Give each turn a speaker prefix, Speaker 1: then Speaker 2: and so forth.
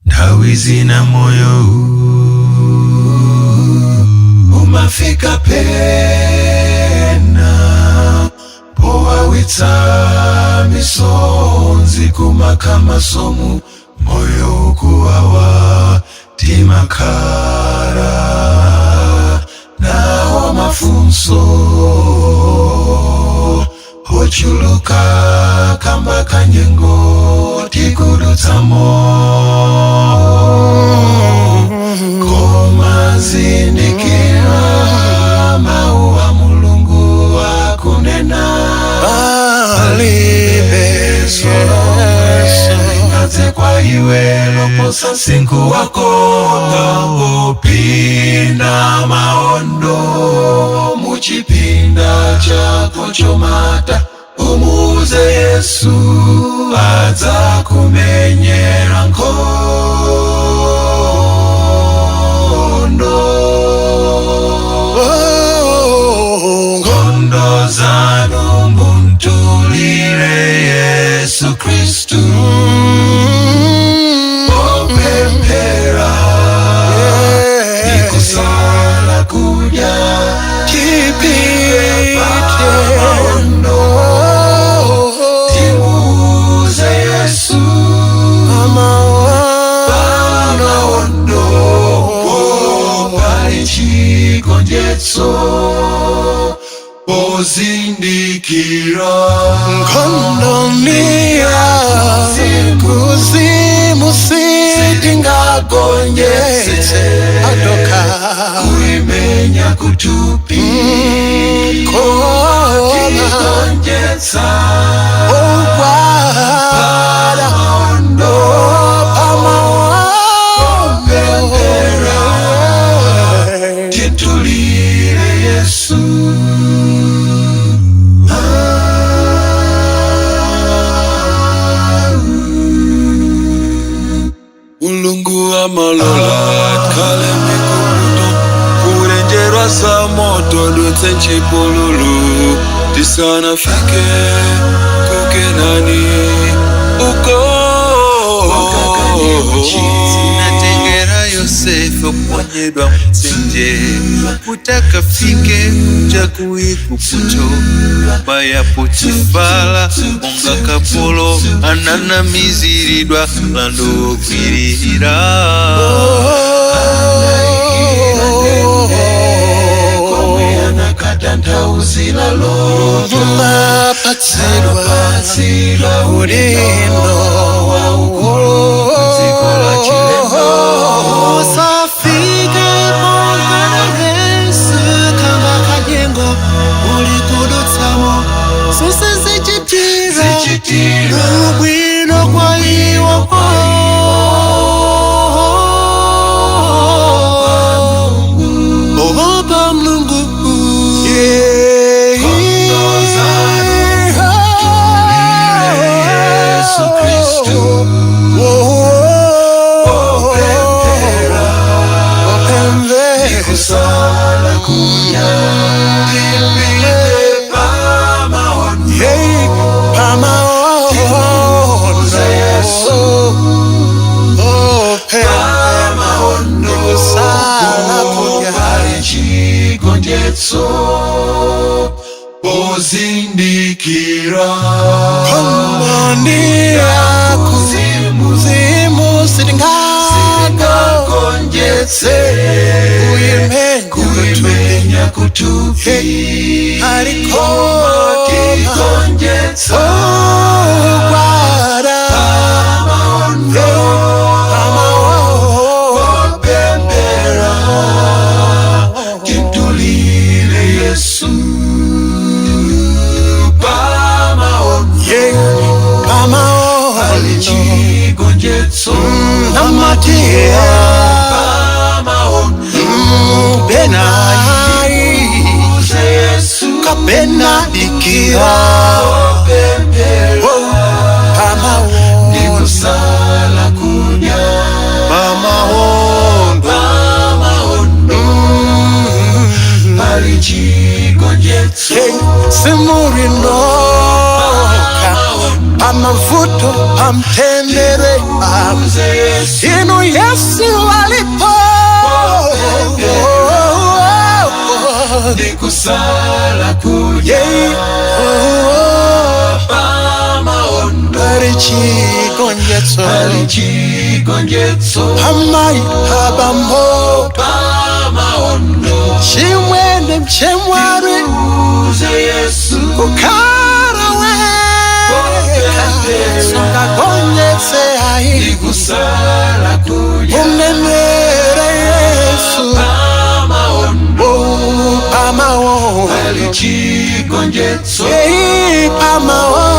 Speaker 1: Nthawi zina moyo umafika pena powawitsa, misonzi kumakha masomu, moyo ukuwawa, timakhala nawo mafunso ochuluka kamba kanyengo tikudutsamo. Koma zindikira, mawu a Mulungu akunena, palibe lingadze kwa iwe loposa msinkhu wako. Popinda maondo muchipinda chako chomata, umuuze Yesu, adzakumenyera nkhondo. Nkhondo zanu mumtulire Yesu Kristu popemphera ndikusala kudya.
Speaker 2: Tipite
Speaker 1: maondo, timuuze Yesu pamaondo pali chigonjetso, pozindikira
Speaker 2: nkhondo niya kuzimu, sitingagonjetse adoka
Speaker 1: kuimenya kuthupi
Speaker 2: kona
Speaker 1: tigonjetsa
Speaker 2: ogwada
Speaker 1: pamaondo
Speaker 2: pamaondo
Speaker 1: titulire Yesu.
Speaker 3: Mulungu amalola tikhale mikuto kulenjerwa sa moto, dutse nchipululu tisanafike kukenani uko.
Speaker 4: Zinatengera Yosefe kuponyedwa mtsinje kuti akafike kuja ku Igupto ya Potifala monga kapolo, ananamiziridwa mlandu wogwirira.
Speaker 1: Komwe anakatanthauzira loto,
Speaker 2: mapatsidwa
Speaker 1: patsidwa
Speaker 2: udindo
Speaker 1: waukulu dziko la chilendo.
Speaker 5: Usafike pongana Yesu kamba kanyengo uli kudutsamo, zonse zichitira
Speaker 1: zichitira
Speaker 5: ubwino kwa iwo opa Mulungu.
Speaker 1: Nkhondo zanu mutulire Yesu Kristu popemphera ndikusala kudya, tipite pamaondo, timuuze Yesu pamaondo pali chigonjetso, pozindikira kuzimu sitingagonjetse kuimenya kuthupi, tigonjetsa pamaondo popemphera, timtulire Yesu pamaondo pali chigonjetso pamaondo timuuze Yesu
Speaker 2: Kapena dikira
Speaker 1: popemphera
Speaker 2: pamaondo
Speaker 1: ndikusala kudya
Speaker 2: pamaondo
Speaker 1: pamaondo pali chigonjetso
Speaker 2: Simurinoka.
Speaker 1: Pamaondo.
Speaker 2: Pamavuto pamtendere,
Speaker 1: Uze Yesu
Speaker 2: inu Yesu alipo.
Speaker 1: Ndikusala kudya.
Speaker 2: Yeah. Oh,
Speaker 1: Pamaondo
Speaker 2: pali chigonjetso.
Speaker 1: Pali chigonjetso.
Speaker 2: Pamai pabambo.
Speaker 1: Pamaondo.
Speaker 2: Chimwene mchemwari.
Speaker 1: Uze Yesu
Speaker 2: Kukhala weka sungagonjetse ayi.
Speaker 1: Ndikusala kudya.
Speaker 2: Unenere Yesu.
Speaker 1: Pamaondo
Speaker 2: Oh, pamaondo.
Speaker 1: Pali chigonjetso.
Speaker 2: Ei, pamaondo.